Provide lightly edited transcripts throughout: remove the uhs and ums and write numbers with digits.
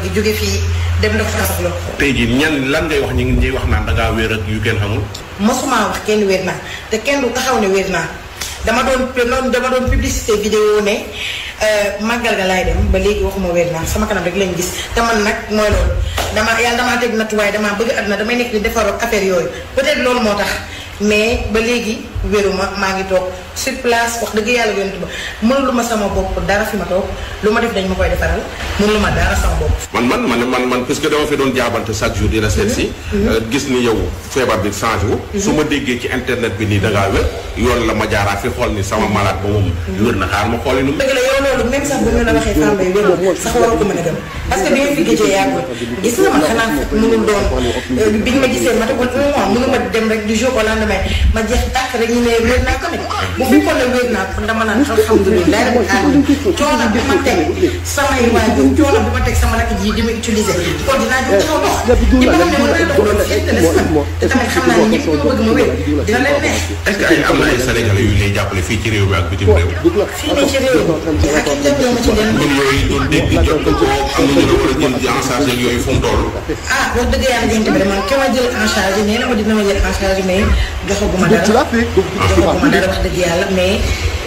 gi jóge fii dem dox sama soxla. tey jii ñan lan ngay wax ñi wax naan da ngaa wér ak yu kenn xamul. mosuma wax kenn wér naa te kenn du taxaw ne wér naa dama doon publicité vidéo ne màggal ga laay dem ba léegi waxuma wér naa sama kanam rek lañ gis te man nag mooy loolu yàlla damaa teg nattuwaay damaa bëgg àdduna damay nekk di defaroo affaire yooyu peut-être loolu moo tax mais ba léegi wéruma maa ngi toog sur place wax dëgg yàlla yontu ba mënulu ma sama bopp dara fi ma toog lu ma def dañ ma koy defaral mënulu ma dara sama bopp. man puisque dama fi doon jaabante chaque jour di la seet si. gis ni yow feebar bi changé wu. su ma déggee ci internet bi nii da ngaa wér yoon la ma jaaraat fi xool ni sama malade ba moom wér na xaar ma xooli nu. dëgg la yow loolu même sax bu ñu la waxee Fambaye wér sax waroo ko mën a gëm parce que bi nga fi gëjee yàggul gis nga man xanaa mënul doon biñ ma gisee ma tegul un mois mënu ma dem rek du jour au lendemain ma jeex tàkk rek ñu ne wér naa ko nit bu fekkoon ne wér naa kon dama naan alhamdulilah rabbil alamin coono bi ma teg samay waajur coono bi ma teg sama rakk ji di ma utiliser kon dinaa jóg taxaw dox ñi ma xam ne mën na dox loolu intéresse man te tamit xam naa ne ñëpp ñoo bëgg ma wér dina leen neex. est-ce que am na ay sénégalais yu lay jàppale fii ci réew mi ak bitim réew. fii nii ci réew mi ak it dem ma ci leen. ñun yooyu doon dégg jot ko am na ñu la war a jël en charge ak yooyu fu mu toll. ah wax dëgg yàlla jënd bi de man ki ma jël en charge nee na ma dina ma jël en charge mais joxaguma dara wax dëgg yàlla mais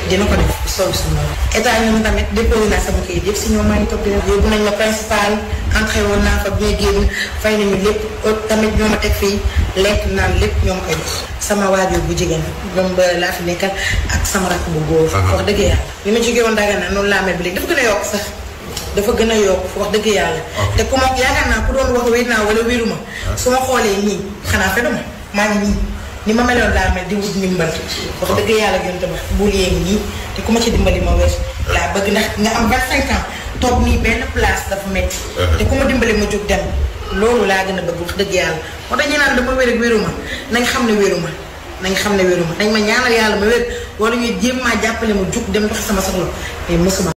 dina ko def solution état ñoom tamit déposé naa sama kayit yëpp si ñoom maa ngi topp dina yóbbu nañ ma principal entré woon naa fa bi may génn fay nañu lépp tamit ñoo ma teg fii lekk naan lépp ñoo ma koy jox sama waajur bu jigéen ñoom ba laa fi nekkal ak sama rakk bu góor wax dëgg yàlla li ma jógee woon Dagana noonu laa mel bi léegi dafa gën a yokk sax dafa gën a yokk wax dëgg yàlla te ku ma yaakaar naa ku doon wax wér naa wala wéruma su ma xoolee nii xanaa feduma maa ngi nii ni ma meloon laa mel di wut ndimbal wax dëgg yàlla gën te ba bul yéegi nii te ku ma ci dimbali ma wér laa bëgg ndax nga am 25 ans toog nii benn place dafa métti te ku ma dimbali ma jóg dem loolu laa gën a bëgg wax dëgg yàlla moo tax ñu naan dama wér ak wéruma nañ xam ne wéruma nañ ma ñaanal yàlla ma wér wala ñuy jéem maa jàppale ma jóg dem dox sama soxla mais mosuma